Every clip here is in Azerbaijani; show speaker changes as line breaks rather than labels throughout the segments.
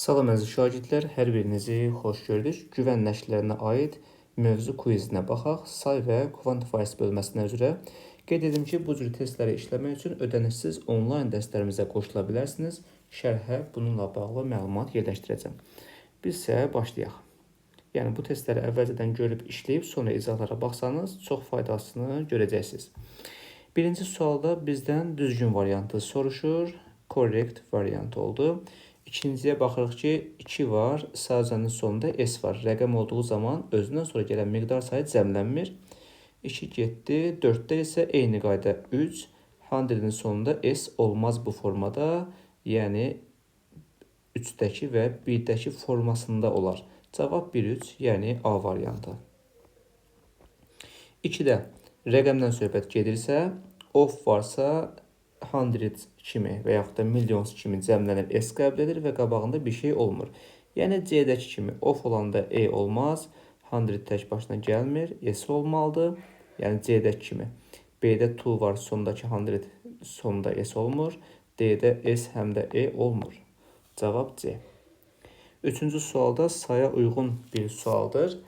Salam əziz şagirdlər, hər birinizi xoş gördük. Güvən nəşrlərinə aid mövzu quizinə baxaq. Say və Quantifiers bölməsinə üzrə. Qeyd edim ki, bu cür testləri işləmək üçün ödənişsiz onlayn dərslərimizə qoşula bilərsiniz. Şərhə bununla bağlı məlumat yerləşdirəcəm. Biz isə başlayaq. Yəni bu testləri əvvəlcədən görüb işləyib sonra izahlara baxsanız çox faydasını görəcəksiniz. Birinci sualda bizdən düzgün variantı soruşur. Correct variant oldu. İkinciyə baxırıq ki, 2 var, sadəcənin sonunda S var. Rəqəm olduğu zaman özündən sonra gələn miqdar sayı cəmlənmir. 2 getdi. 4-də isə eyni qayda 3. Hundred'in sonunda S olmaz bu formada. Yəni 3-dəki və 1-dəki formasında olar. Cavab 1-3, yəni A variantı. 2-də rəqəmdən söhbət gedirsə, of varsa hundred kimi və yaxud da millions kimi cəmlənir, S qəbul edir və qabağında bir şey olmur. Yəni C-dəki kimi of olanda E olmaz, hundred tək başına gəlmir, S olmalıdır. Yəni C-dəki kimi. B-də two var, sondakı hundred sonda S olmur. D-də S həm də E olmur. Cavab C. Üçüncü sualda saya uyğun bir sualdır.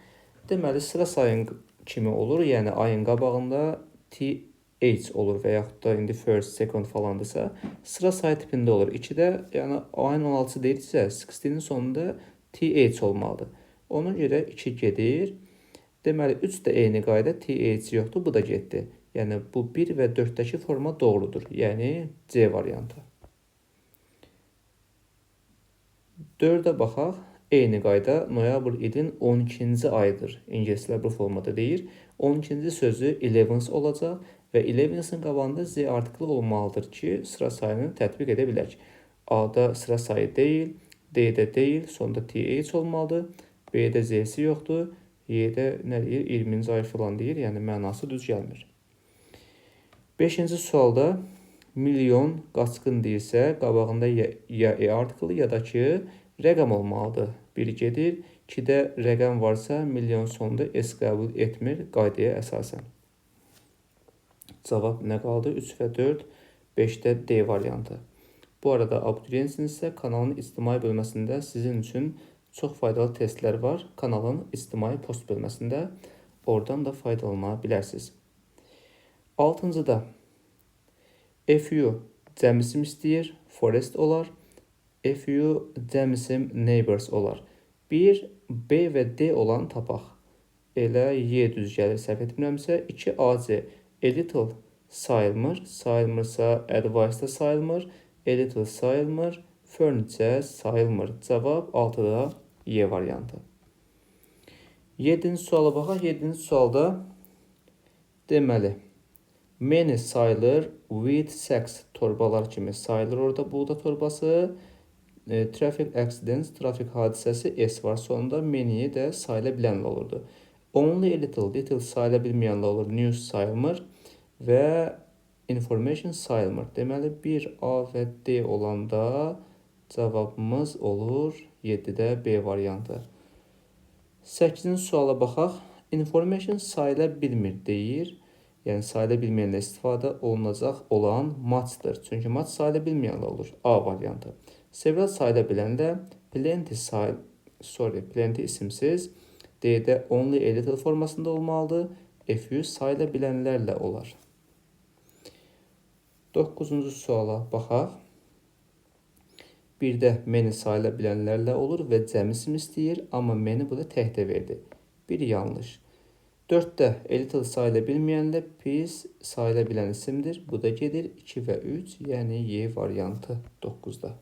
Deməli, sıra sayın kimi olur. Yəni ayın qabağında T H olur və yaxud da indi first, second falandırsa, sıra sayı tipində olur. 2-də, yəni ayın 16-sı deyilsə, 16-nin sonunda TH olmalıdır. Ona görə 2 gedir. Deməli, 3 də eyni qayda, TH yoxdur, bu da getdi. Yəni bu 1 və 4-dəki forma doğrudur. Yəni C variantı. 4-ə baxaq. Eyni qayda noyabr ilin 12-ci ayıdır. İngilislər bu formada deyir. 12-ci sözü 11th olacaq və 11th-in qabağında Z artikli olmalıdır ki, sıra sayını tətbiq edə bilək. A-da sıra sayı deyil, D-də deyil, sonda TH olmalıdır. B-də Z-si yoxdur. Y-də nə deyir? 20-ci ay falan deyir. Yəni mənası düz gəlmir. 5-ci sualda milyon qaçqın deyilsə, qabağında ya E artikli ya da ki rəqəm olmalıdır. 1 gedir. 2-də rəqəm varsa milyon sonunda S qəbul etmir qaydaya əsasən. Cavab nə qaldı? 3 və 4, 5-də D variantı. Bu arada abituriyentsinizsə kanalın ictimai bölməsində sizin üçün çox faydalı testlər var. Kanalın ictimai post bölməsində oradan da faydalana bilərsiniz. 6-cıda FU cəm isim istəyir, forest olar. FU cəm isim neighbors olar. 1, B və D olan tapaq. Elə Y düz gəlir, səhv etmirəmsə. 2 AC a little sayılmır. Sayılmırsa advice da sayılmır. A little sayılmır. Furniture sayılmır. Cavab 6-da Y variantı. 7-ci suala baxaq. 7-ci sualda deməli many sayılır. With sex torbalar kimi sayılır orada buğda torbası. Traffic accidents, trafik hadisəsi S var sonunda. Many də sayıla bilənlə olurdu. Only a little, little sayıla bilməyənlə olur. News sayılmır və information sayılmır. Deməli 1 A və D olanda cavabımız olur 7-də B variantı. 8-ci suala baxaq. Information sayıla bilmir deyir. Yəni sayıla bilməyənlə istifadə olunacaq olan much'dır. Çünki much sayıla bilməyənlə olur. A variantı. Several sayıla bilənlə plenty plenty isimsiz. D-də only a little formasında olmalıdır. FU sayıla bilənlərlə olar. 9-cu suala baxaq. Bir də many sayıla bilənlərlə olur və cəm isim istəyir, amma many burada təkdə verdi. Bir yanlış. 4-də a little sayıla bilməyənlə pis sayıla bilən isimdir. Bu da gedir 2 və 3, yəni Y variantı 9-da.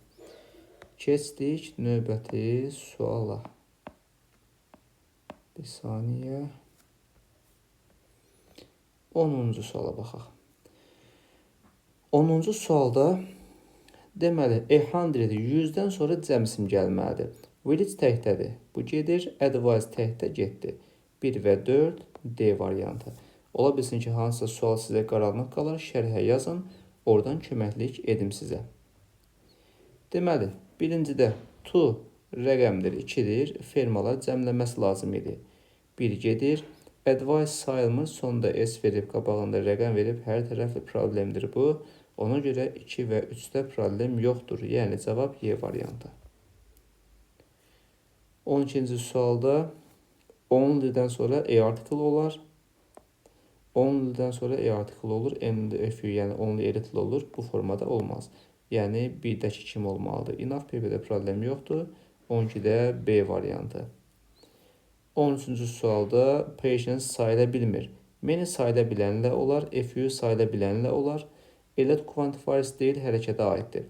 Keçdik növbəti suala. Bir saniyə. 10-cu suala baxaq. 10-cu sualda deməli a hundred 100-dən sonra cəm isim gəlməlidir. Village təkdədir. Bu gedir. Advice təkdə getdi. 1 və 4 D variantı. Ola bilsin ki, hansısa sual sizə qaranlıq qalar, şərhə yazın. Oradan köməklik edim sizə. Deməli, birincidə to rəqəmdir, 2-dir. Fermalar cəmlənməsi lazım idi. 1 gedir. Advice sayılmır. Sonda S verib, qabağında rəqəm verib. Hər tərəfli problemdir bu. Ona görə 2 və 3-də problem yoxdur. Yəni cavab Y variantı. 12-ci sualda only-dən sonra a article olar. Only-dən sonra a article olur. And a few, yəni only a little olur. Bu formada olmaz. Yəni 1-dəki kimi olmalıdır. Enough people-də problem yoxdur. 12-də B variantı. 13-cü sualda patience sayıla bilmir. Many sayıla bilənlə olar, a few sayıla bilənlə olar. A lot quantifiers deyil, hərəkətə aiddir.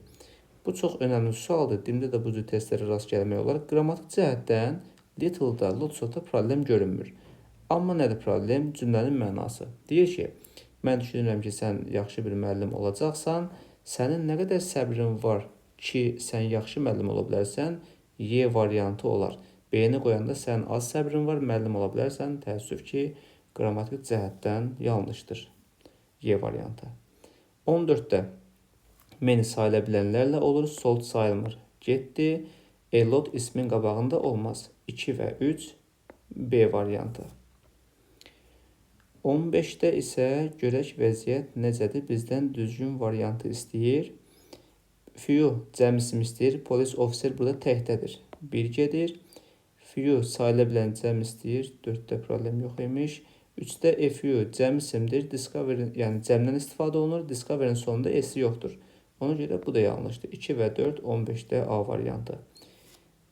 Bu çox önəmli sualdır. DİM-də də bu cür testlərə rast gəlmək olar. Qrammatik cəhətdən little-da, lots of-da problem görünmür. Amma nədir problem? Cümlənin mənası. Deyir ki, mən düşünürəm ki, sən yaxşı bir müəllim olacaqsan. Sənin nə qədər səbrin var ki, sən yaxşı müəllim ola bilərsən? Y variantı olar. B-ni qoyanda sən az səbrin var, müəllim ola bilərsən. Təəssüf ki, qrammatik cəhətdən yanlışdır. Y variantı. 14-də many sayıla bilənlərlə olur, sold sayılmır. Getdi. A lot ismin qabağında olmaz. 2 və 3 B variantı. 15-də isə görək vəziyyət necədir? Bizdən düzgün variantı istəyir. Few cəm isim istəyir. Police officer burada təkdədir. 1 gedir. Few sayıla bilən cəm istəyir. 4-də problem yox imiş. 3-də a few cəm isimdir. Discover, yəni cəmdən istifadə olunur. Discover-in sonunda s yoxdur. Ona görə bu da yanlışdır. 2 və 4 15-də A variantı.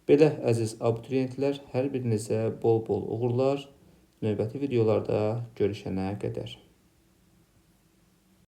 Belə əziz abituriyentlər, hər birinizə bol-bol uğurlar. Növbəti videolarda görüşənə qədər.